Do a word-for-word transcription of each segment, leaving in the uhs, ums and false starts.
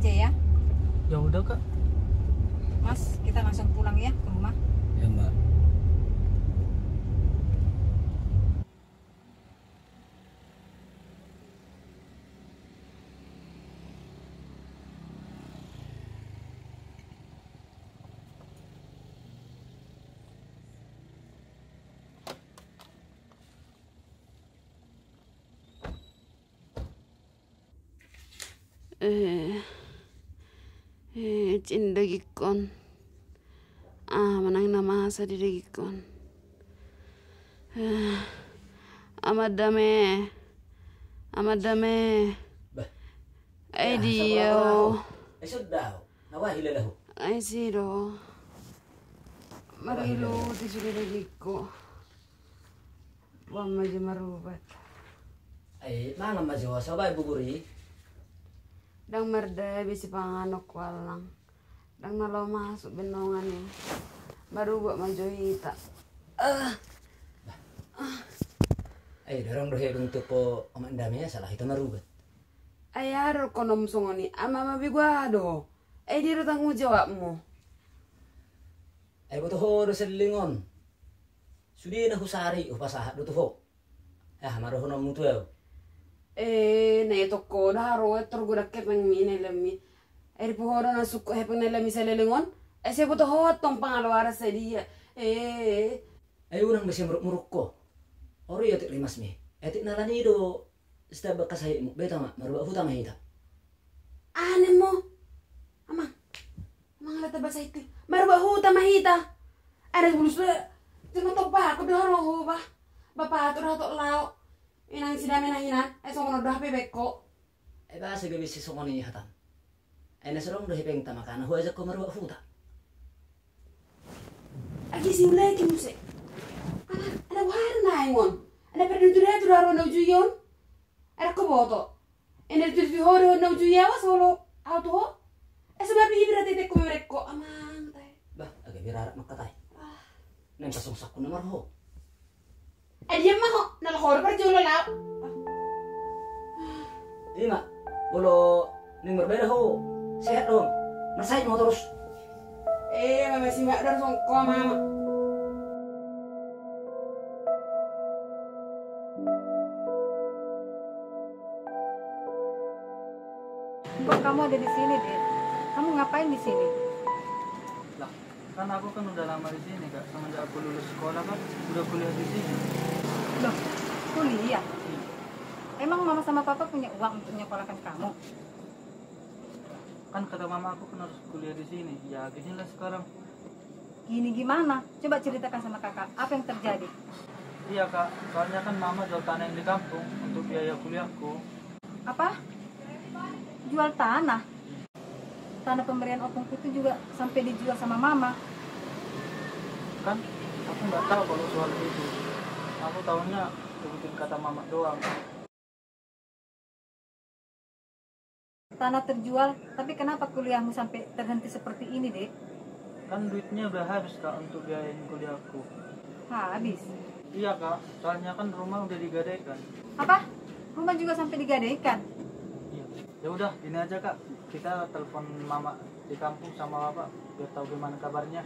Ya. Ya udah, Kak. Mas, kita langsung pulang ya ke rumah. Ya, Mbak. Eh, eh, cinda gikon. Ah, manang na masa di dagingkon. Eh, Amandame. Amandame. Bah. Eh, dia. Eh, sudah. Nawahi lelahu. Ai sido. Marilo ti sude dagingku. Boan ma jo marubat. Ai, mangan ma jo, so baen bubur i. Ndang mardabe sipanganon huallang. Ndang na laho masuk bennongan i. Marubat ma jo hita. Ah. Ai, dorong do hepeng tu ho Amandame, salah hita marubat. Ai, aha do dohonon songon i, ama mabegu aha do ho. Ai, dia do tanggung jawabmu. Ai, boto ho do selling on. Sude na husari, hupasahat do tu ho. Ah, ma dohononmu tu ahu. Eh, na ietong ho do haroa, tor godang hepengmi na leanmi. Ai, dipu ho do na sungkun hepeng na leanmi saleleng on. Ai, sai boto ho tong pangalaoan sadia. Eh. Ai, unang be sai muruk-muruk ho. Ori atik rimasmi. Atik na lani do. Setiap bakas sahitmu, beta ma, marubat huta ma hita. Aha ninmu? Amang. Amang, ala taba sahit i. Marubat huta ma hita. Ai, na bulus do. Jama topa, aku do haroa ho, bah. Bapa, aku do haroa lao. Inang si Dame na hinan, ai songon on do hape baen ho. Ai, bah, sai gabe si songon i hatam. Ai, na so adong do hepengta makana huajak ho marubat huta. Agi si ulai ki muse. Amang, ala boha do naeng on. Ala perlu tu dia tu haroa na uju i on. Ai, ndang huboto. Enda tu tu ho do na uju i ahu, solo ahu tu ho. Eh, subar bi ibra tete ko merek ko, amang, tai. Bah, agak birarak maka tai. Ah. Nang pasong sakku na marho. Eh, diam ma ho, na laho do parjolo lao. Ima, molo ning marbeda ho, sehat do. Marsahit ma ho torus. Eh, mama si mak dar songko mama. Kok kamu ada di sini, Dek? Kamu ngapain di sini? Lah, kan aku kan udah lama di sini, Kak. Semenjak aku lulus sekolah kan udah kuliah di sini. Loh, kuliah? Iya. Emang mama sama papa punya uang untuk menyekolahkan kamu? Kan kata mama aku kan harus kuliah di sini. Ya, ginilah sekarang. Gini gimana? Coba ceritakan sama kakak, apa yang terjadi? Iya, Kak, soalnya kan mama jual tanah yang di kampung untuk biaya kuliahku. Apa? Jual tanah? Tanah pemberian opung itu juga sampai dijual sama mama. Kan aku nggak tahu kalau soal itu. Aku tahunya ikutin kata mama doang. Tanah terjual, tapi kenapa kuliahmu sampai terhenti seperti ini, Dek? Kan duitnya udah habis, Kak, untuk biayain kuliahku. Habis? Iya, Kak, soalnya kan rumah udah digadaikan. Apa? Rumah juga sampai digadaikan? Iya. Ya udah, gini aja, Kak, kita telepon mama di kampung sama bapak biar tahu gimana kabarnya.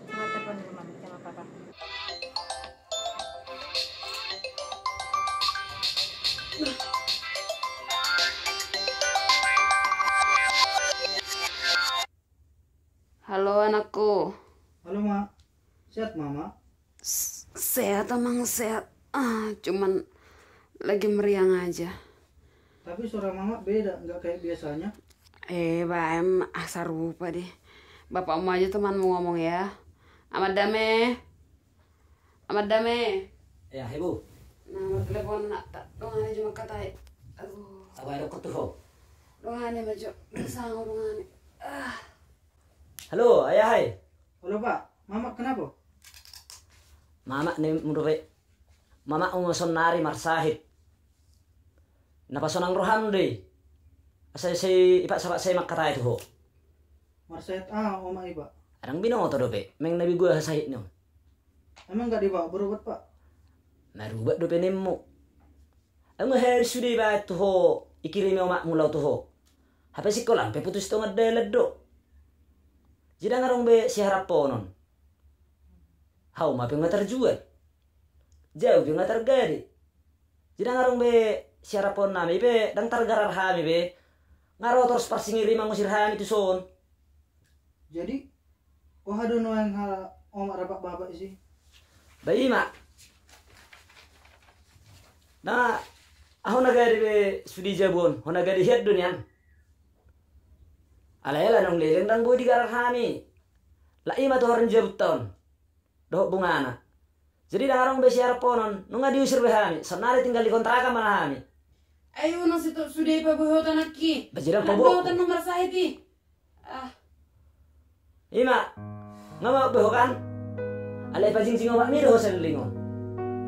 Coba telepon dulu mama sama papa. Halo, anakku. Halo, Mak. Sehat, Mama? S-, sehat, Amang, sehat. Ah, cuman lagi meriang aja. Tapi suara Mama beda, nggak kayak biasanya. Eh, baen, ah, sarupa deh. Bapakmu aja temanmu ngomong ya. Amandame. Amandame. Ya, Ibu. Nah, martelepon nak, tak dongani jo mangkatai. Aduh. Apa ada ketuh? Dongani ma jo, bisa dongani. Ah. Halo, ayahai. Halo, Pak. Mamak kenapa? Mamak ni mundure. Mamak uma sonari marsahit. Na pasonang roham dei. Asa sai ipak sapak sai mangkatai tu ho. Marsahit aha omak i, Pak? Adang binoto dope, meng na bigua hasahit ni on. Emang nggak dibawa berobat, Pak? Marubat dope nemmu. Emang harus sudah ibaen tu ho, ikirimi omakmu lao tu ho. Hape sikola pe putus tonga dalan do. Jadi ndang adong be siharamponon. Hau ma pe nga tarjual. Jabu pe nga targade. Jadi ndang adong be siharamponon nami pe, ndang targarar hami be. Nga ro torus parsingiri mangusir hami tu son. Jadi, boha do nuaeng hala omak rap bapak isi? Ba ima. Na, ahu na gade be sude jabu on, ho na gade hian do nian. Alai ala naung leleng ndang boi digarar hami. Lak ima tu horong jabunta on dohot bungana. Jadi ndang adong be siharamponon, nunga diusir be hami, saonari tinggal di kontrakan ma hami. Ayo nang sito sude pabohota nangki. Ba jadi pabohota nang marsahit i. Ah. Ima, nga ma beho kan? Alai pajingjing omak mi do ho sanding on.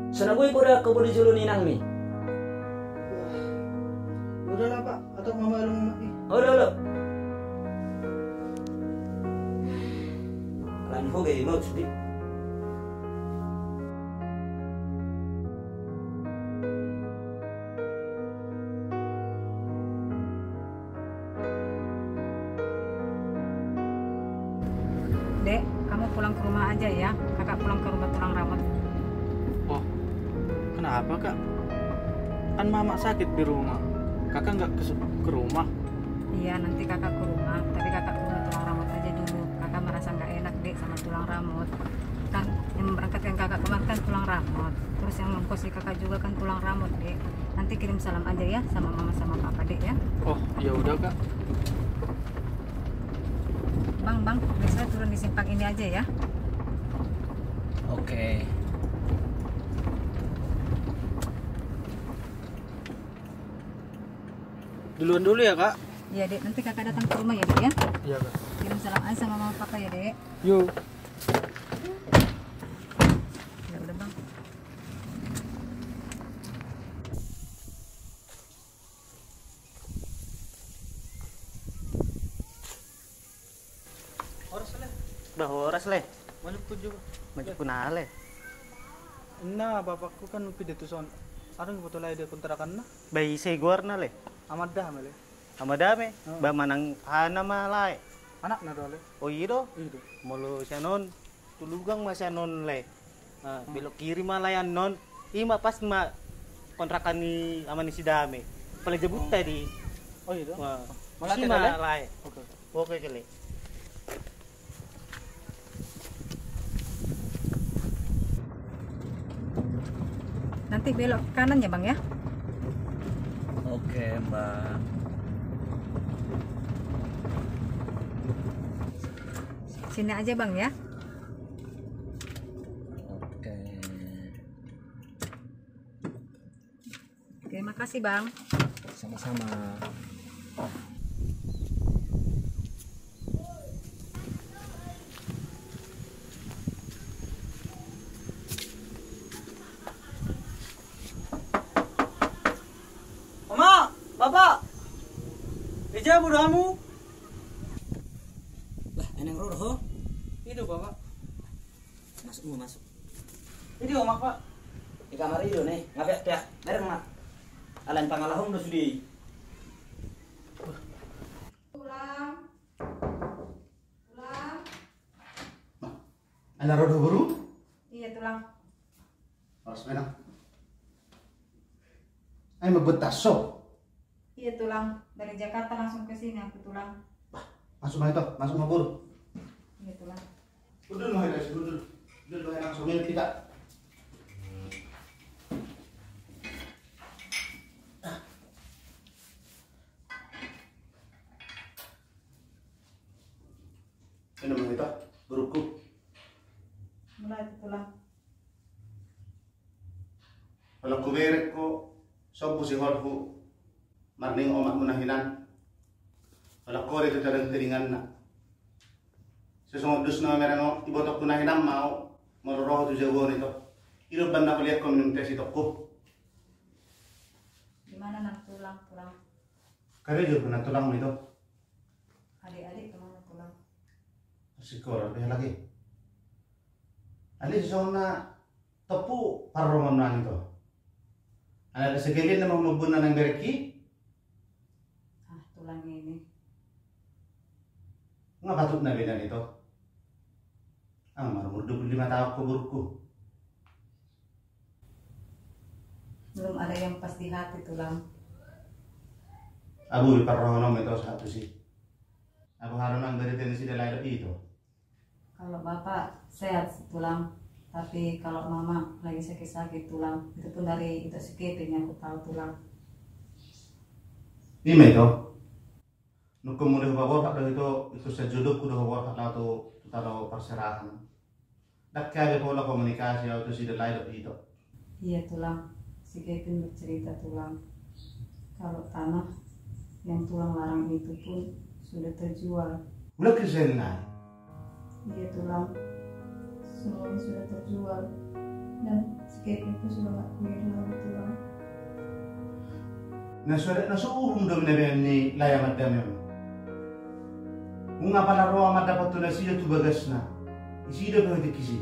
So na boi poda ho bo di jolo ni inang mi. Udah lah pak, atau mama lu mati. Olo olo. Alai ho gaya mau sudah. Dek, kamu pulang ke rumah aja ya. Kakak pulang ke rumah tulang Ramot. Oh, kenapa kak? Kan mama sakit di rumah. Kakak nggak ke, ke rumah? Iya, nanti kakak ke rumah. Tapi kakak ke rumah tulang Ramot aja dulu. Kakak merasa nggak enak dek sama tulang Ramot. Kan yang memberangkatkan kakak kemarin kan tulang Ramot. Terus yang mengkosi kakak juga kan tulang Ramot dek. Nanti kirim salam aja ya sama mama sama papa dek ya. Oh, ya udah kak. Bang, bang, besok turun di simpang ini aja ya. Oke. Duluan dulu ya kak. Iya dek, nanti kakak datang ke rumah ya dek ya. Iya kak. Kirim salam aja sama mama papa ya dek. Yuk. Ya udah bang. Horas le. Bah, horas le. Manjukku juga. Manjukku na le. Inna bapakku kan pindah tu son. Adong foto lai di kontrakan na. Bah, ise goarna le? Amanda ma le. Ama Dame, ba manang aha nama lae? Anakna do ale. Oh iya do? Iya do. Molo sian on, tu Lugang ma sian on lae. Belok kiri ma lae annon. Ima pas ma kontrakan ni ama ni si Dame. Pala jabunta di. Oh iya do. Mala si ma lae. Oke oke. Nanti belok kanan ya bang ya. Oke mbak. Sini aja bang ya. Oke. Terima kasih bang. Sama-sama. Oma, bapa. Ija budamu. Lah eneng ro ho. Ido bapa. Masuk masuk. Ido oma pak. Di kamar ido ne. Ngape pea? Bereng mak. Alan pangalahong do sudi. Tulang. Tulang. Anak rodo guru? Iya tulang. Harus menang. Ayo membuat taso. Iya tulang. Dari Jakarta langsung ke sini aku tulang. Masuk ma itu, masuk ma guru. Iya tulang. Udah mau ada sih udah. Udah mau langsung ini kita. Ini mah ito, burukku. Mulai tu tulang. Kalau kuberek ko sobu si holhu marning omak muna hinan. Kalau kore tu tadang teringan na. Sesungguh dus na mereng ibotok kuna hinan mau maroroho tu jago ni to. Ido banna kuliah ko minum teh si toko. Di mana nang tulang tulang? Kare jo pernah tulang itu. Adik-adik kemana pulang? Sikola dia lagi. Adik sisona tepu parrongon nang itu. Ada sekalian nama mabun nang berki. Ah tulang ini. Nga patut na beda ni to. Ang marumur dua puluh lima tahun ko borungku. Belum ada yang pas di hati, Tulang. Abu di parrohononmu ito sahat tusi. Abu haro nang dari tensi dalai do ito. Kalau Bapak sehat, Tulang. Tapi kalau Mama lagi sakit-sakit, Tulang. Itu pun dari itu si Kevin yang aku tahu, Tulang. Ima ito. Nungkun muli hupaborhat do ito, ito sajuduku do hupaborhat laho tu, tu tano parserahan. Ndang gabe pola komunikasi au tu si dalai do ito. Iya, Tulang. Si Kevin bercerita, Tulang. Kalau tanah yang Tulang larang itu pun sudah terjual. Udah kisah ini. Iya, Tulang. Semuanya sudah terjual. Dan si Kevin pun sudah nggak punya lagi, Tulang. Na so, na so uhum do na baen ni Lae Amat Dame on. Nunga pala ro amat dapot tu nasida tu bagasna. Isi do pe hotik isi.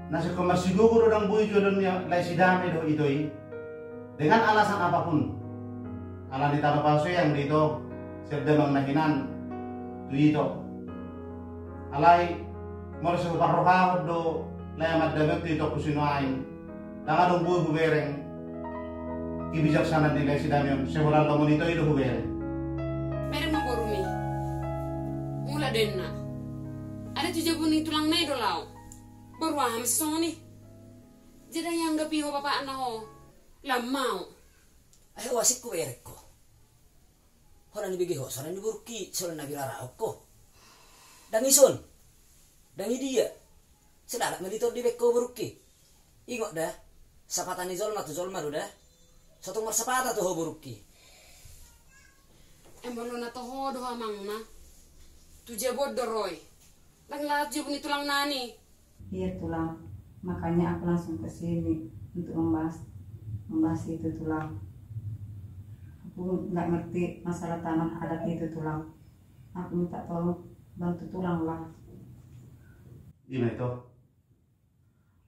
Na singkop marsigogo do ndang boi jualon ni Lae si Dame dohot ito i. Dengan alasan apapun. Ala ni tano pahosean do ito, sian damang na hinan tu ito. Alai molo so huparrohahon do Lae Amat Dame on tu itongku si nuaeng, ndang adong boi hubereng kebijaksanaan ni Lae si Dame on, sai holan lomo ni ito i do hubereng. Bereng ma borumi. Mula do inna. Alai tu jabu ni tulangna i do laho. Boru aha ma songon i? Jala ianggap i ho bapakna ho. Lam mau. Ai ho asing hubereng ho. Holan na nibege ho songon na ni borungki, songon na biraraon ho. Ndang ison. Ndang i dia. Sedalak ma di tondi baen ho borungki. Ingot da. Sapata ni jolma tu jolma do da. So tung marsapata tu ho borungki. Ai molo na toho do amangna. Tu jabu on do ro i. Ndang laho tu jabu ni tulang nami. Iya, Tulang. Makanya aku langsung ke sini untuk membahas, membahas itu, Tulang. Aku nggak ngerti masalah tanah adat itu, Tulang. Aku minta tolong bantu Tulang lah. Ima ito.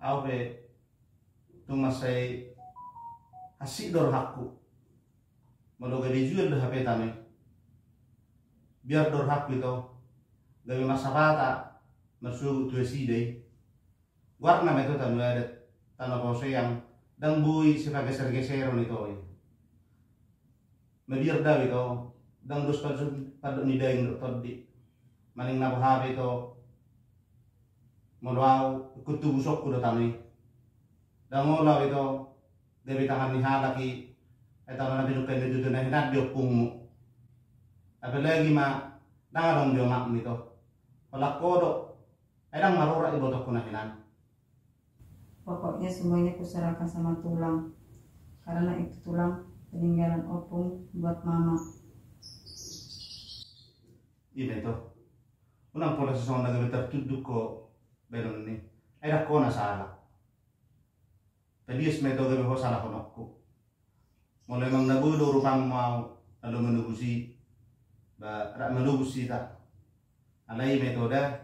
Au pe tung mansai hansit do rohangku. Molo gabe jual do hape tano i. Biar do rohangku ito. Gabe marsapata marsogot tu nasida i. Goarna ma ito tano adat, tano pahosean, ndang boi sipageser-geseron ito i. Mabiar do au ito, ndang dos pandok ni daging dohot tondi. Maning na boha pe ito, molo au ingkon tubusonku do tano i. Ndang olo au ito gabe tangan ni halak i, ai tano na pinungka ni tutu na hinan di ompungmu. Apalagi ma ndang adong di omakmu ito. Holan ho do, ai ndang marora ibotongku na hinan. Pokoknya semuanya kuserahkan sama Tulang. Karena itu, Tulang, peninggalan Opung buat Mama. Ima ito. Unang pola sisongon na gabe tartunduk ho baenon i. Ai ndang ho na sala. Palias ma ito gabe ho salahononku. Molo emang na boi do urupanmu au, na lomo manobus i, ba rap manobus hita. Alai ima ito da.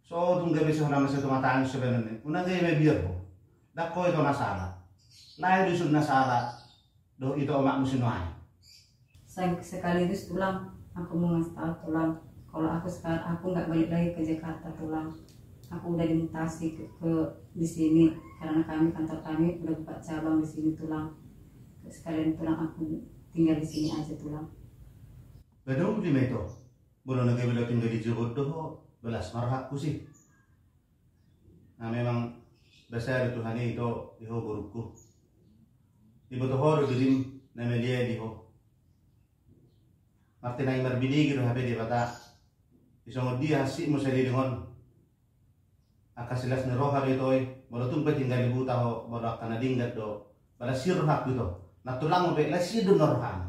So tung gabe sai holan na sai tumatangis so baenon i. Unang gabe mabiar ho. Ndang ho ito na sala. Lae do ison na sala dohot ito omakmu si nuaeng. Sek-, sekaligus, Tulang, aku mau ngasih tahu, Tulang, kalau aku sekarang, aku nggak balik lagi ke Jakarta, Tulang. Aku udah dimutasi ke, ke di sini karena kami, kantor kami udah buka cabang di sini, Tulang. Sekalian, Tulang, aku tinggal di sini aja, Tulang. Ba uli ma ito. Molo na gabe laho tinggal di jabu on do ho, ba las ma rohangku si. Na memang basa do Tuhan i ito di ho borungku. Diboto ho do dirim na meliali ho. Martinangi marbinege do hape Debata. Di songon dia hansitmu saleleng on. Angka silas ni roha do ito i, molo tung pe tinggal di huta ho, molo angka na denggan do. Ba las i rohangku ito. Na tulangmu pe las i do na rohana.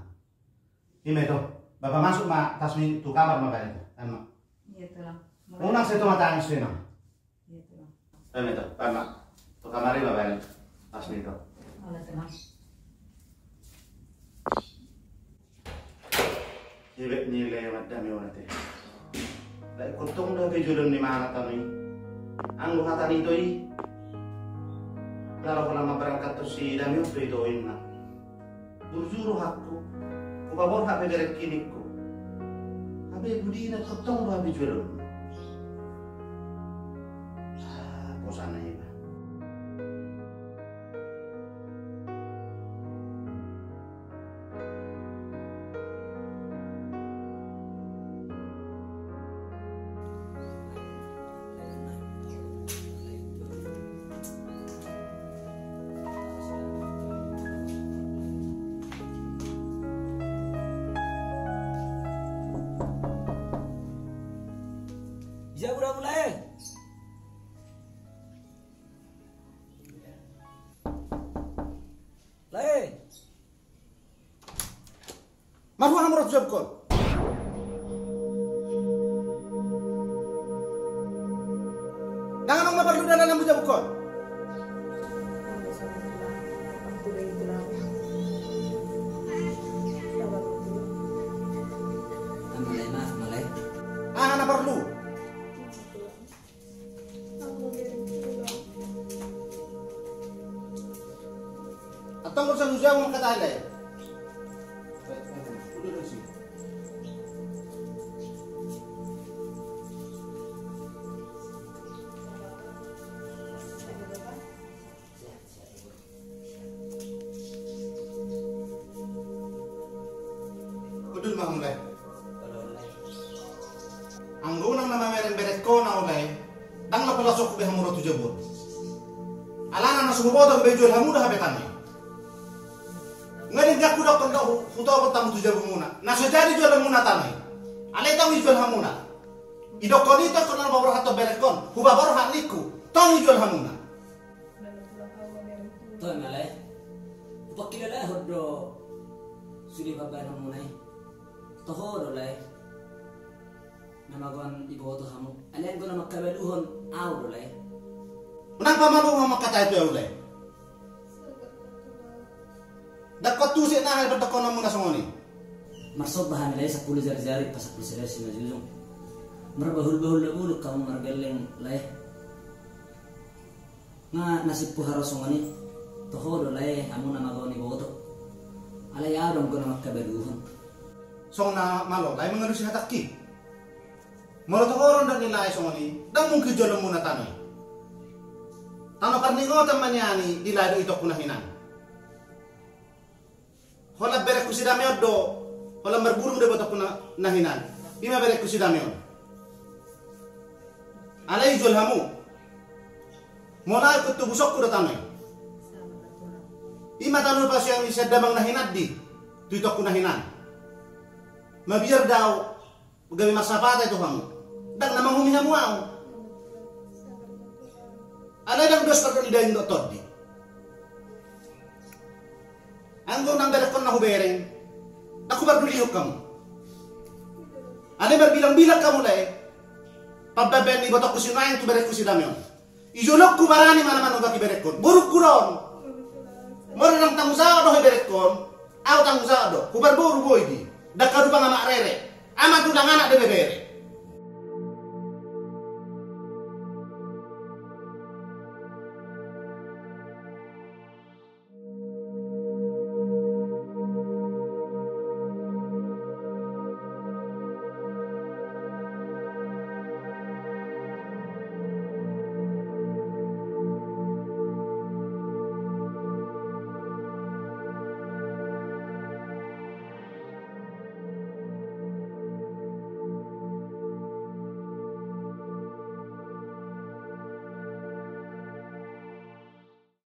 Ima ito, ba pamasuk ma tasmi tu kamar ma baen. Ima. Iya, Tulang. Unang sai tumatangis, Tulang. Iya, Tulang. Ima ito, baen ma tu kamar i ma baen tasmi ito. Olo, Tulang. Ibebek ni Lae Amat Dame on ate. Lae, ingkon tong do hape jualon ni imana tano i. Anggo hata ni ito i, na ro holan ma berangkat tu si Dame on do ito, inna. Burju rohangku, hupaborhat pe berengki ningku. Nga Be budina tongtong do hape jual on. Ah, posa na iba. Ise muna muna e? Lae. Marhua hamu ro tu jabukon? Ndang adong na parlu dalananmu jabukon. Aha na parlu? Antong urusan usia mau kata ada ya? Hundul ma hamu lae. Anggo unang na mamereng berengkon ahu lae, ndang na pola sokku be hamu ro tu jabu on. Alana na so huboto be jual hamu do hape tano i. Nga denggan hudokkon do hu-, hutopot hamu tu jabumuna. Na so jadi jualanmuna tano i. Alai tong ijual hamuna. Idokkon i tong, songon na hupaborhat tu berengkon. Hupaborhat ningku. Tong ijual hamuna. Toho ma lae. Hupangkilalahon do sude pambahenanmuna i. Toho do lae. Na mago iboto hamu. Alai anggo na mangkabaluhon ahu do lae. Unang pamalu hamu mangkatai tu ahu lae. Ndang hot tusik na hal pandokhononmuna songon i. Marsomba hami lae sampulu jarijari, pasampulu sada simanjujung. Marbahulbahul na bulung hamu margelleng lae. Nga nasibhu haro songon i. Toho do lae hamu na mago iboto. Alai ahu do anggo na mangkabaluhon. Songon na malo lae mangalusi hatangki. Molo tohoron do ni lae songon i, ndang mungkin jualanmuna tano i. Tano parningotan ma nian i di lae dohot itongku na hinan. Holan berengku si Dame on do, holan marbulung do ibotongku na, na hinan. I ma berengku si Dame on. Alai ijual hamu. Molo ahu ingkon tobusonku do tano i. I ma tano pasupasu ni sian damang na hinan di, tu itongku na hinan. Mabiar do ahu gabe marsapata i tu hamu. Ndang na manghumi hamu ahu. Alai ndang dos pardoli daging dohot tondi. Anggo unang berengkon na hubereng, ndang hupardolihon hamu. Alai marbilangbilang hamu lae. Pambahen ni ibotongku si Nuaeng tu berengku si Dame on. Ijo longku barani ma na manobaki berengkon. Borungku do on. Molo ndang tanggung jawab do ho iberengkon, ahu tanggung jawab do. Huparboru boi di. Ndang hadumpang amak rere. Amak tulang anak do ibebere.